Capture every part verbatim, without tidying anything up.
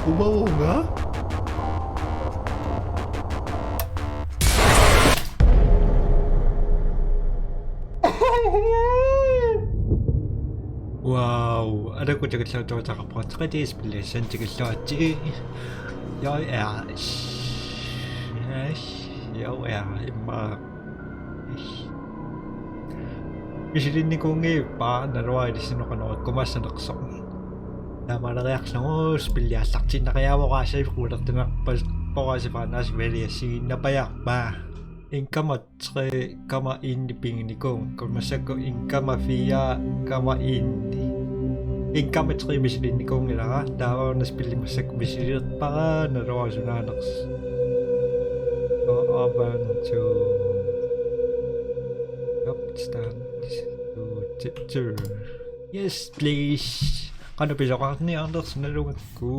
Umaunga? Wow, anakkut tikilluartuutaqarpunga, tre D spillissan tikilluaritsi. Jeg er, jeg er immaqa misilinnikuunngilara, naluara ilissi noqanorikkumaassanersoq. Taamaaleriarlugu spilli aallartiinnariaavoq, aasiit qulertunerpasippoq, aasiit faanaas veli assigiinnapajarpa. En komma tre, komma en piginikuuvunga, massakkut en komma fire, komma en. En komma tre misilinnikuunngilara, taava una spilli massakkut misililerpara, naluara sunaanersoq. Go over to job stand to, to, to. Yes, please. Qanoq pisoqarniarnersoq nalugakku.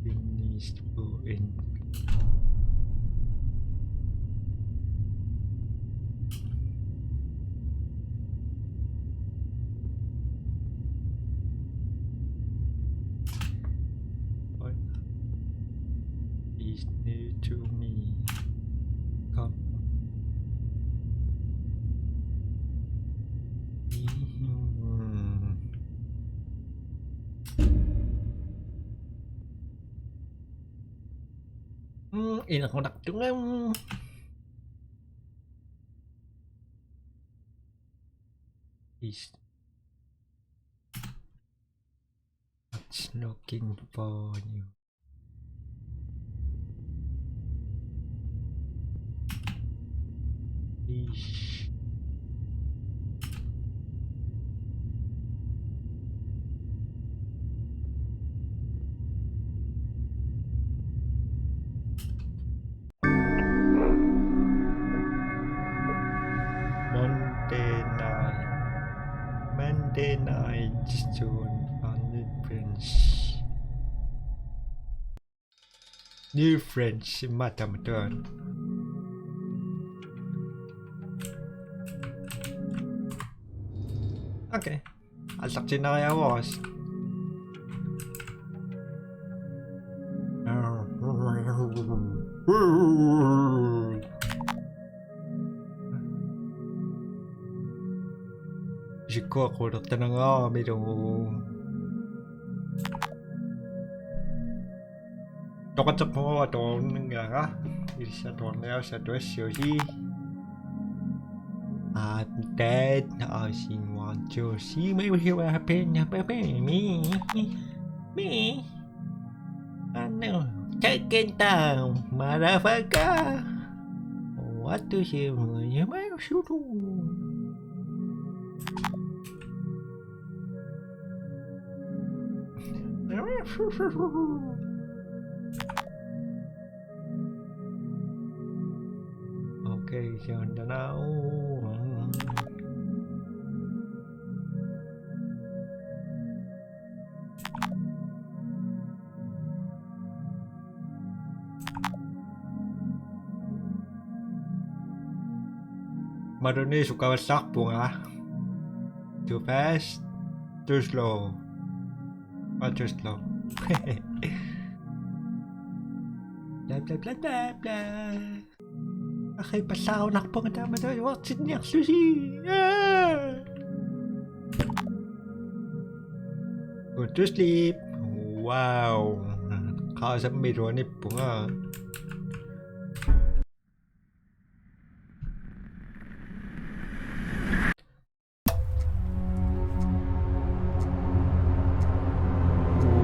Finish to end. What is new to me? Come. Mm, ina ko nak tunga. Is, it's looking for you. Ish. Monday night. Monday night, June, new friends. New friends, immaqa tamatuma. Okay. Aallartiinnariaavoq. Isikkoq qulertanangaaramilu. Toqateqquara toorninngaara. Ilissi toorniarusi atuassiusi. Update, I see one, two, three, maybe he will happen, happen, me, me. I know. Take it down, motherfucker. What do you, you may shoot? Okay, siya ang tanaw. Marlunnik sukavallaarpunga. Too fast, too slow. Ah, too slow. Bla, bla, bla, bla, bla. Aqipallaarunarpunga taama tajuartinniarlusi. Ah! Go to sleep. Wow. Qaasammi iluanippunga.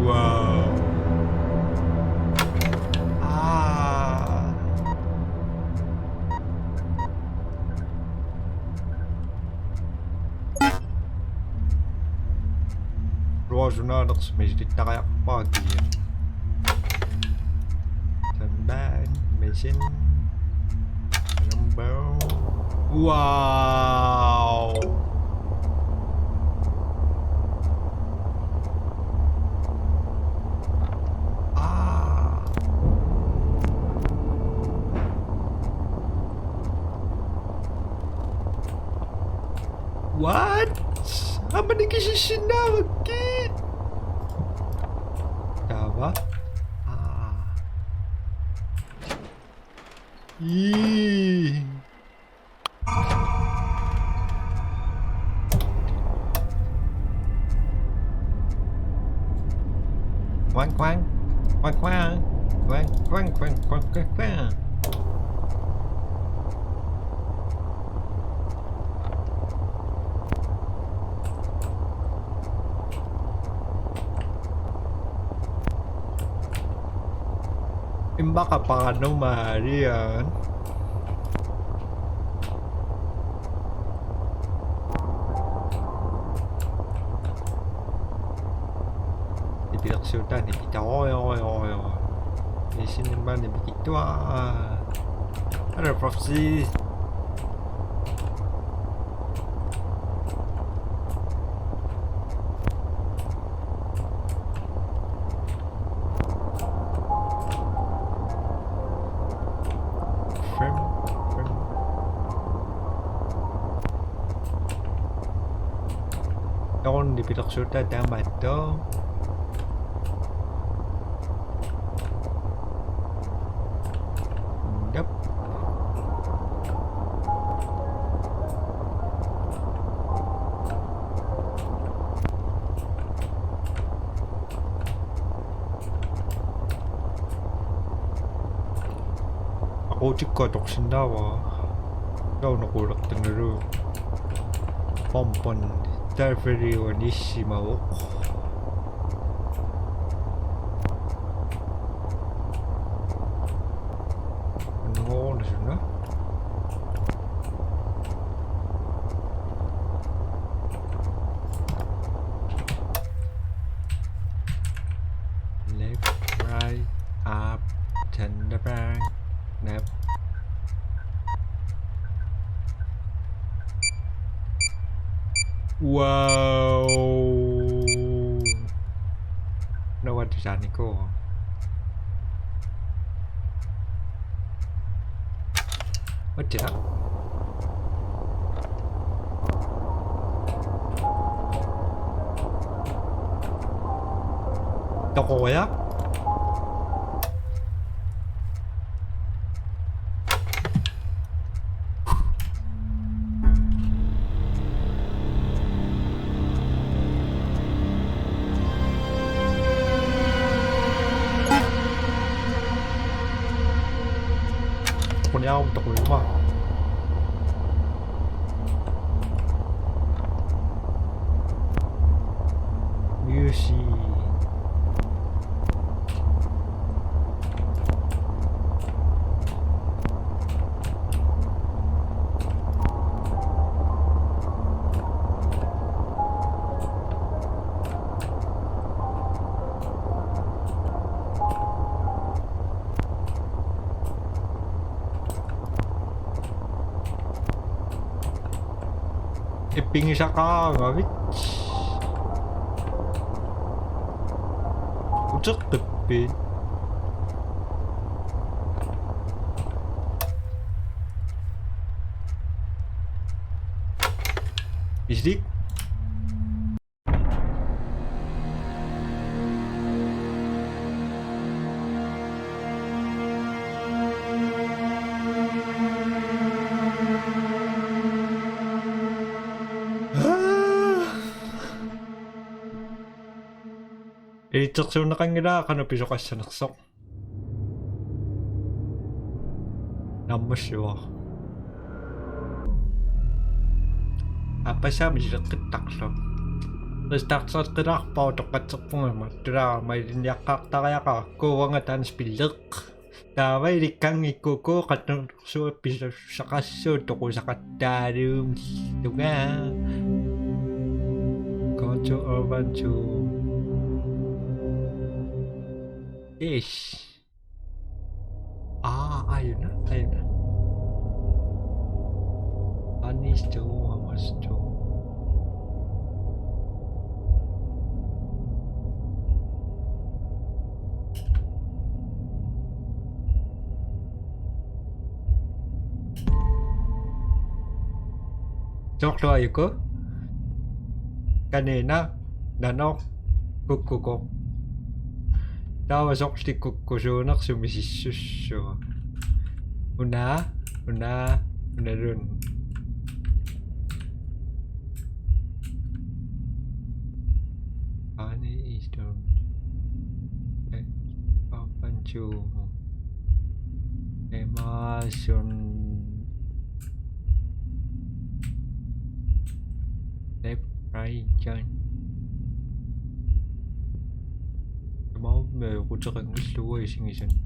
Wow. Ah. Ruosunaanersumik misilittariaqarpara kia. Tamaan, missing. Number. Wow. Ah. What? Aamma nikisissinnaavakkit. Taava. Ah. Ii. Quang, quang. Quang, quang. Quang, quang, quang, quang, quang, quang. Immaqa paranormalian. Nipilersuutaa nipitaa. Oi, oi, oi, oi. Isinimmaa nipikittuaa. Hello, Prophecy. Frame, frame. Taava nipilersuutaa taamaattoq. Yep. Aquutikku atorsinnaavara. Taava unoquulertangalu. Pompon. Taaferiuanissimavoq. Unnugooruna suna. Left, right, up, center, back, left. Wow. Nawattisaaniko. What the hell? Toquya? Quniarumtoq uima. Music. Ippigisaqaangavit. Uteqqippit. Isik. Ilitsersuunneqanngilaa qanoq pisoqassanersoq. Naammassivoq. Aappassaa misileqqittarlugu. Restarteqqilaarpara utoqqatserpunga, tulaama ilinniaqqaartariaqarpoq, uanga taanna spilleq. Taava ilikkanngikkukkit qanoq suut pisusaqassuugut toqusaqattaalluunniit. Tungaa. Kon Two over two. Ish. Aa, aajuna, aajuna. Anis two, amas two. Soorlu aajuku. Kanina, nanoq, kukkukoq. Taava soorlu kukkusuuneq sumisissussua. Una, una, unalun. Ani istun. Eh, papanchu. Emasun. Left, right, join. Tamaat meequteqanngillugu isigisannut.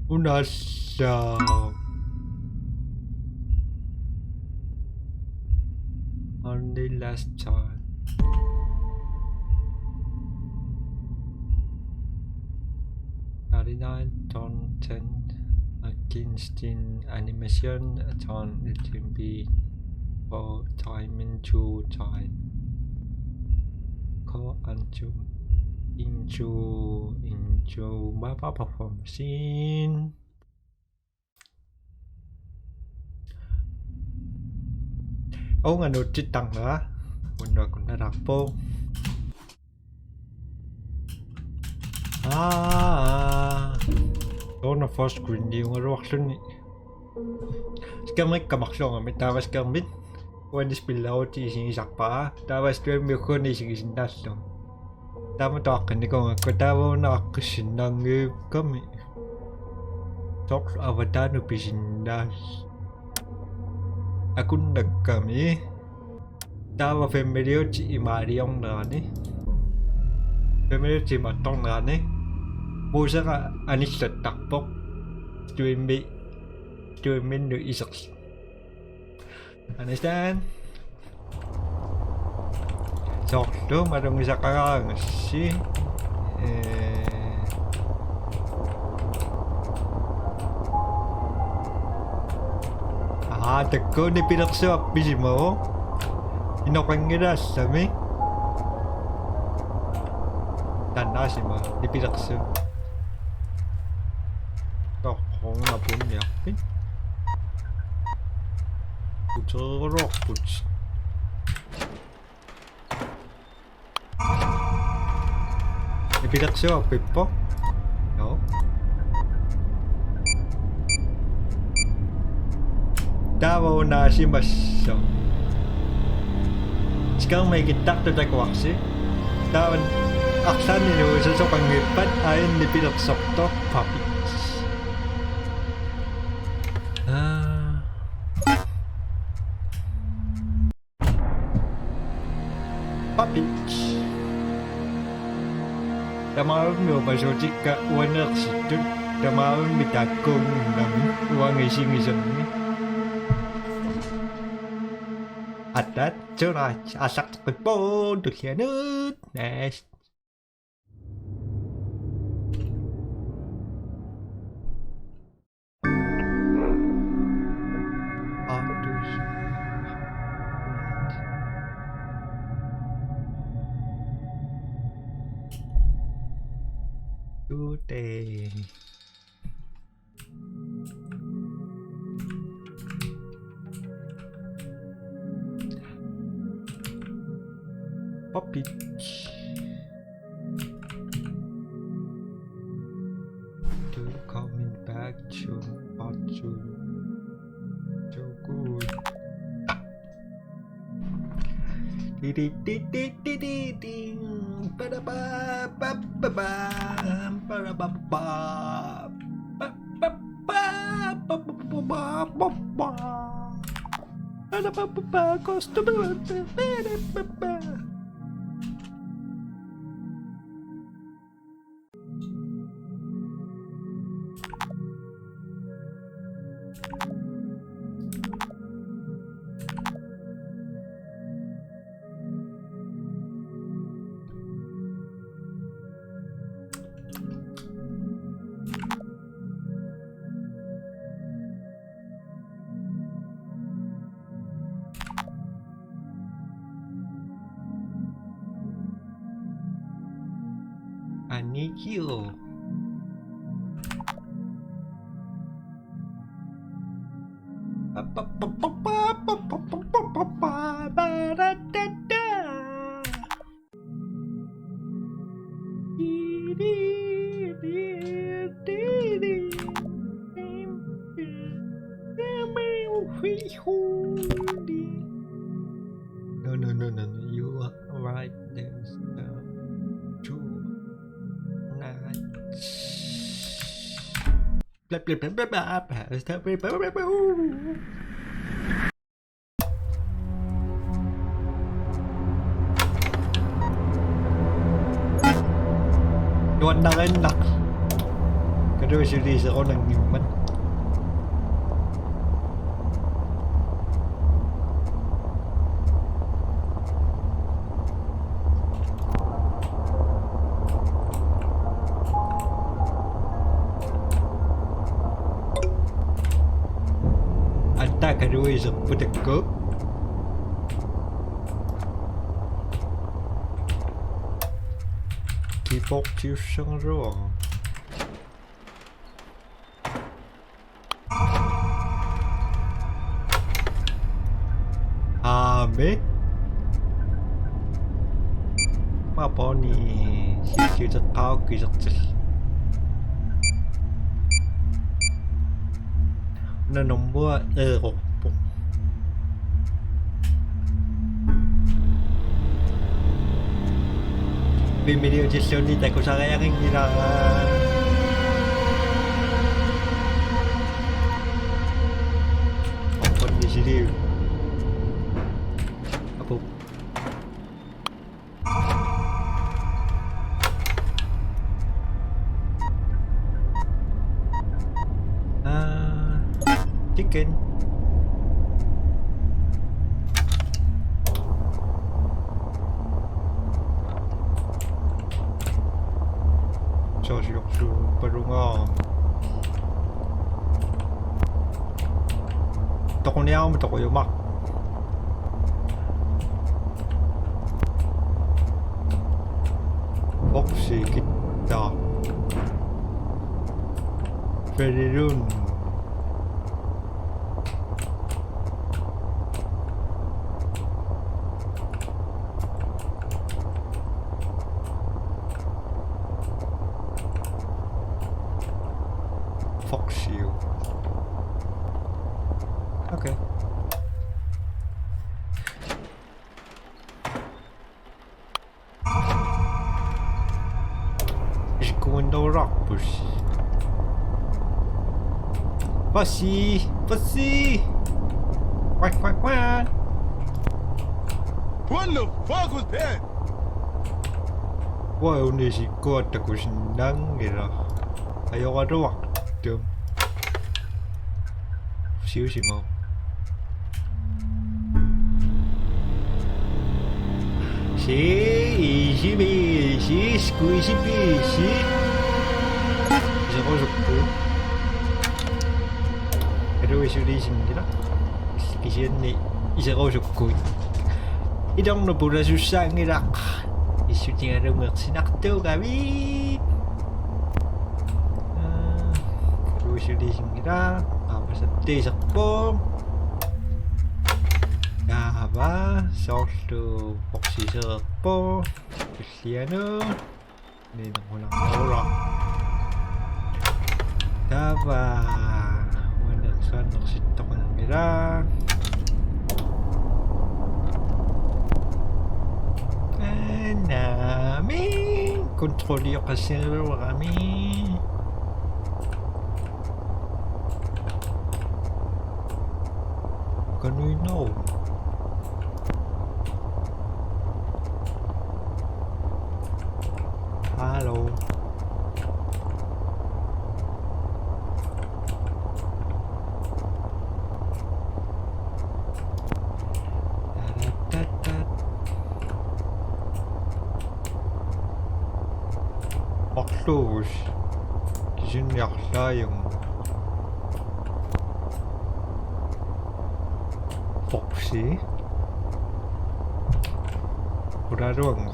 Unalla. Only last time. Thirty-nine, turn ten, against in animation, turn L T M B for timing two time. Call unto into into mapa performance. Uunga nuutsittarnera. Unnuakunnalaarpoq. Aa. Soorlu first screeniugaluarluni. Skærmikka marluugami, taava skærmit. Uani spillerutsit isigisarpara. Taava streami ugguuna isigisinnaallugu. Taama taaqqinnikuugakku taava una aqqissinnaanngikkami. Soorlu avataanut pisinnaalluni. Akunnakkami. Taava fem minutsit imaaliornerani. Fem minutsit imaattornerani. Muusera anillattarpoq. Streami. Streaminnut iserlu. Understand? Soorlu malugisaqaraangassi. Eh. Aa, takuuk nipilersuaq pisimavoq. Inoqanngilaq allami. Taanna aasiit nipilersuaq. Toqqoruna punniarpit. Utereerluarput. Nipilersuarpippoq. Joo. Taava una aasimasoq. Skærmi ikittartoq takuarsi. Taava arlaanni nuisasoqanngippat aajuna nipilersortoq papit. Aa. Papit. Tamarmik upasuutikka uaneersittut, tamarmik taakkuunnginnami uanga isigisannut. Atat, tonight, aallarteqqippoq tullianut. Nice. Today. Puppy. To coming back to part two. So good. Di, di, di, di, di, di, di. Ba, da, ba, ba, ba, ba. Ba, da, ba, ba. Ba, ba, ba, ba, ba. Ba, da, ba, ba, ba. Goes to the, ba, da, ba, ba. Heal. No, no, no, no, no. You are right. There's uh, two. Nice. Blah, blah, blah, blah, blah, blah. Nuannarinnaq. Kaluusuliiserunanngimmat. Attack Luis putakku. Keyboard tiussangaluaq. Aame. Maponi siuteqqaarukku isertil. Una nummua eerorpoq. Bimmiliutilluunniit takusariaqanngilara. Oqqunnisiliu. Apu. Ah, chicken. Soorlu palunga. Toquniaruma toqujumaa. Boksi kittaa. Falilun. Foxiu. Okay. Isikkuinnerulaarpus. Pasi, pasi. Quack, quack, quack. What the fuck was that? Uanga una isikkua takusinnaanngilaq. Ajoraluartoq. Siusimo. Si, isimi, si, squeezy, si. Iserusukkuit. Kaluusuliisinngilaq. Kisianni iserusukkuit. Ilornut pulasussaanngilaq. Issutigalugu ersinartuugavit. Aa, kaluusuliisinngilaq. Aapasattiiserpoq. Taava soorlu boksisereerpoq. Tullianut. Niinnerunarnera. Taava. Uanersuannersittoqanngilaq. Naamik, kontrolli oqassanerami. Kanuinau. Hallo. Marluuvusi. Kisianni arlaajunga. Boksi. Ulaluango.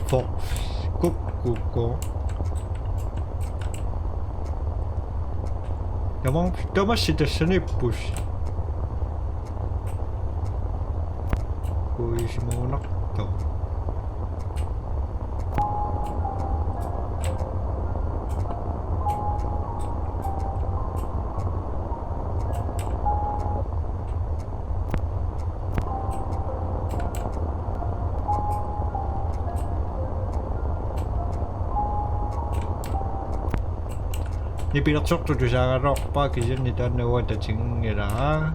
Fox. Kukkuko. Tamam, tamassi tassaniipput. Kuisimuunartoq. Nipilersortut tusaagaluarpaa kisianni taanna uanga tatiginngilaa.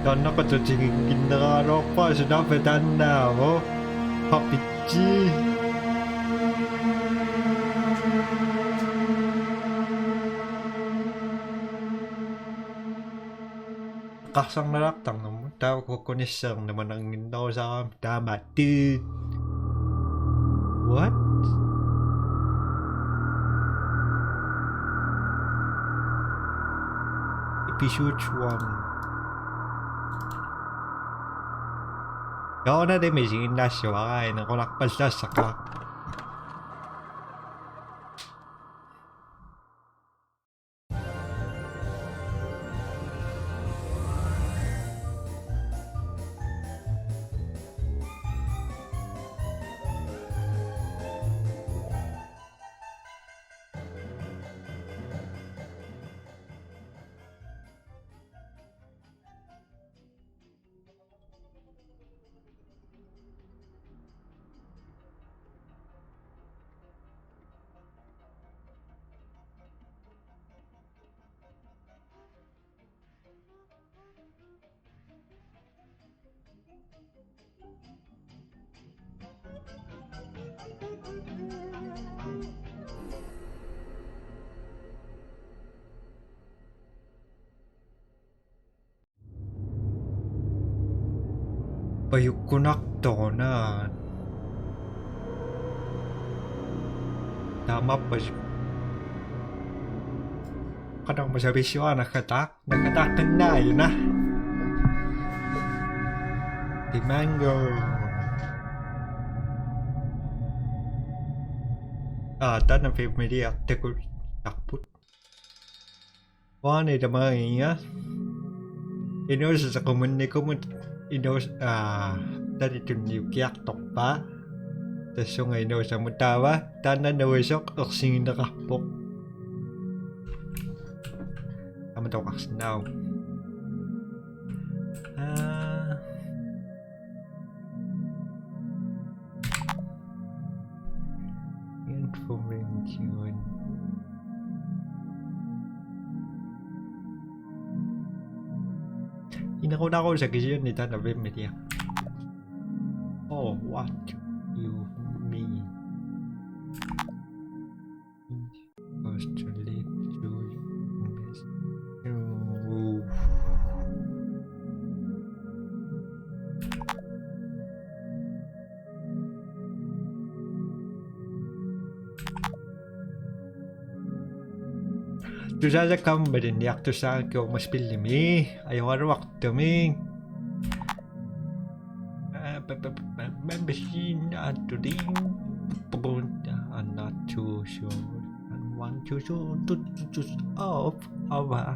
Taanna qatutiginnginneraraluarpaa sunaaffa taannaavoq. Papitsi. Qarsarnalaartarnermut taava kukkunisseerneq manannginnerusarami taamaattuut. What? Episode one. Joona, det misiginnaassavara, inequnarpallaassaqa. Pajukkunartoruna. Taamaappas. Qanorma savissuara naggataaq. Naggataaqqinnaajuuna. The mango. Aa, taanna familia takutarput. Uani tamagiga. Inuususeq qumunnikuummat inuus-, aa, talittunniukkiartorpaa. Tassunga inuusamut taava, taanna nuisoq ersigineqarpoq. Taama toqarsinnaavoq. Aa. Information. Inequnarusaq kisianni taanna familia. Oh, what do you mean? Supposed to lead to invest. Tusaasakka aamma malinniartussaagakkit uuma spillimi. Ajoraluartumik. Uh, b- b- b- membership not to the, I'm not too sure. I want to show to, to, to of our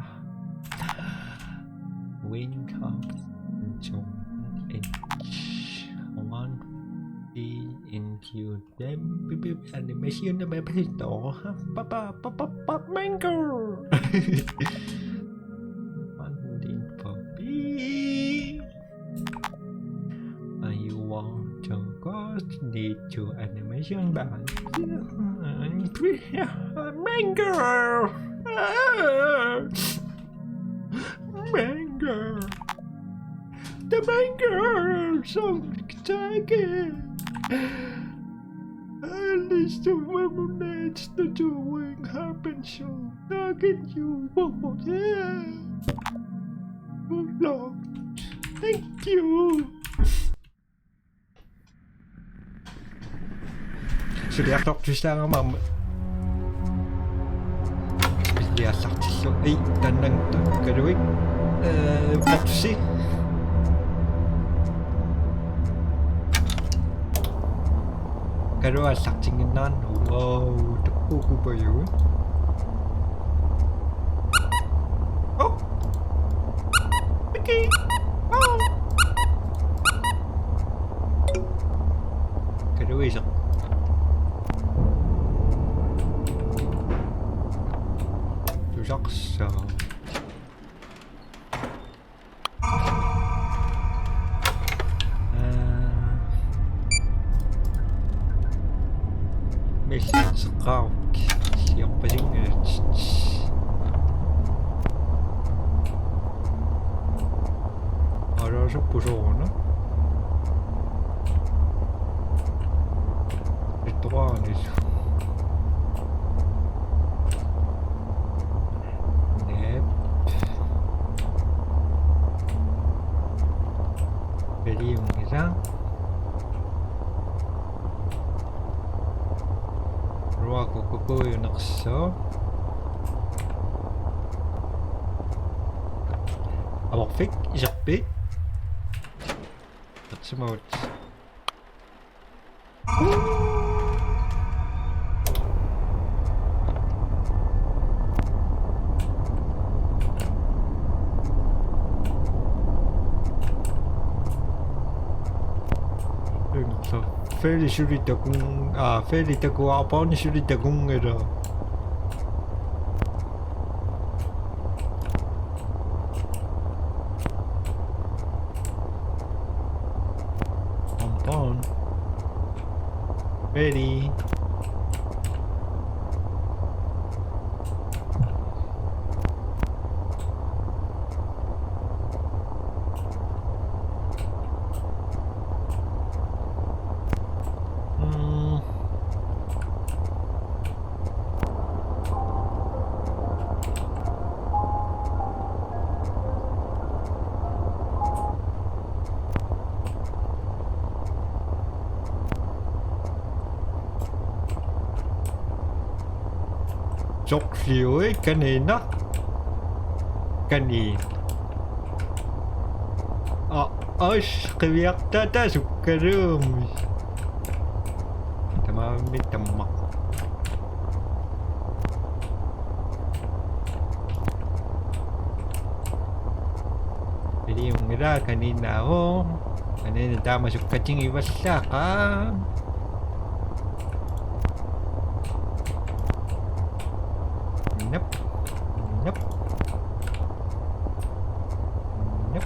win comes to edge. One be into them. Beep, beep, animation na membership to. Papa, papa, papa, mango. Funding for B. I want to go need to animation back. Mango. Mango. The mango song tiger. At least the woman needs to do wing happen so. Talking you one more time. Good Lord. Thank you. Suliartortussaagama aamma. Spilliallartillu. Ei, tannang takkaluik. Eh, patsi. Kaluaallartinnginnaanni. Wow, tukkukupajuit. Oh. Okay. Oh. Kaluisa. Tusarsaa. Mil seqaaruk siorpasinngilaq. Aroosuppusooruna. Ittoqarnilu. Nep. Peliunngilaq. Ruaku kukujunerso. Avorfik iserpi. Atsimut. Feli suli takun-, aa, Feli takuarpaani suli takunngilaq. Ampaani. Ready. Mm. Soqliui kanina. Kanin. A, osh, qiviartaata sukkaluummi. Tamaammi tammaq. Peliunngilaq kaninaavoq. Kanina taama sukkatigivallaaqaaq. Nap. Nap. Nap.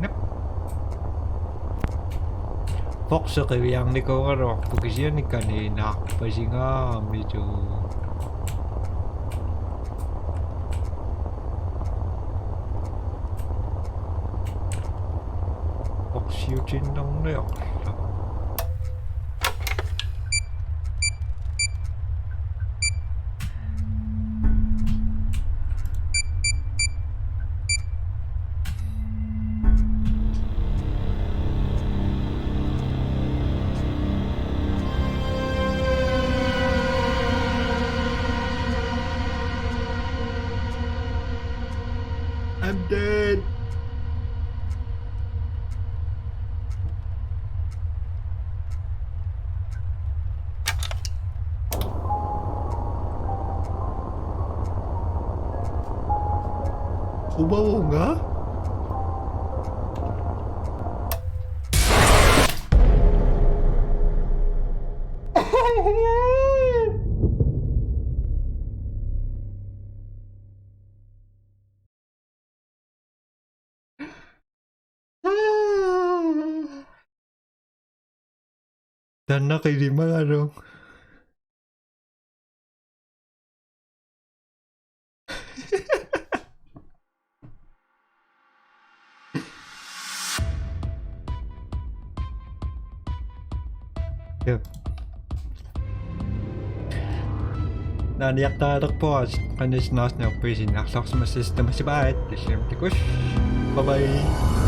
Nap. Foxi qiviarnikuugaluarpoq kisianni kaninaarpasingaaramiuk. Foxiutiinnarniarlugu. I'm dead. Umaunga? Taanna qilimagaluaq. Jep. Naaniartariaqarpugut, qanoq issinnaarsinnaavarput, isinniarluarsimassasut tamassi, baaj, tulliani takuss. Bye bye.